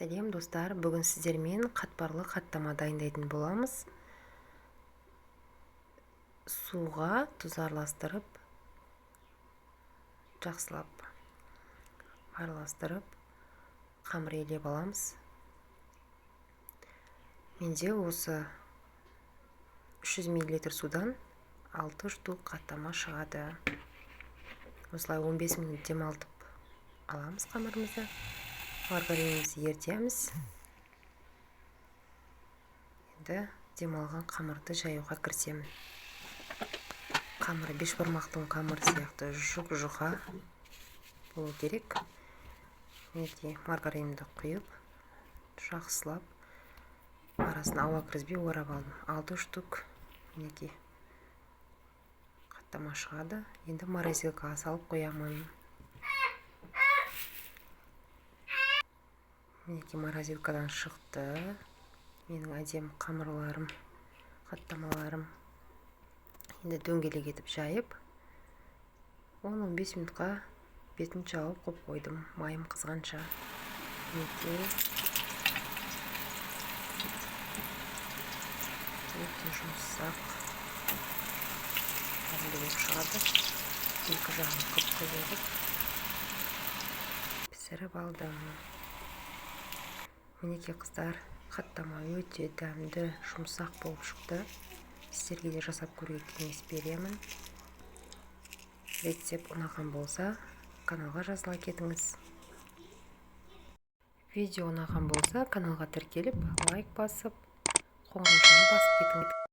Сәлем, достар! Бүгін сіздермен қатпарлы қаттама дайындайтын боламыз. Суға тұз араластырып, жақсылап араластырып, қамыр илеп аламыз. Менде осы 300 мл судан 6 штук қаттама шығады. Осылай 15 минут демалтып аламыз қамырымызды. Маргаринімізді ерітеміз. Енді демалған қамырды жаюға кірісемін. Қамыры бешбармақтың қамыры сияқты жұп-жұқа болу керек. Мінекей, маргаринімді құйып, жақсылап арасына ауа кіргізбей орап алдым. 6 штук, мінекей, қаттама шығады. Енді морозилкаға салып қоямын. Мінекей, морозилкадан шықты менің әдемі қамырларым, қаттамаларым. Енді дөңгелек етіп жайып, 10-15 минутқа бетін жауып қойып қойдым, майым қызғанша. Мінекей, өте жұмсақ, дәмді болып шығады. Екі жағын қып-қызыл қылып пісіріп алдым. Мінекей, қыздар, қаттама өте дәмді, жұмсақ болып шықты. Сіздерге де жасап көруге кеңес беремін. Рецепт ұнаған болса, каналға жазыла кетіңіз. Видео ұнаған болса, каналға тіркеліп, лайк басып, қоңыраушаны басып кетіңіз.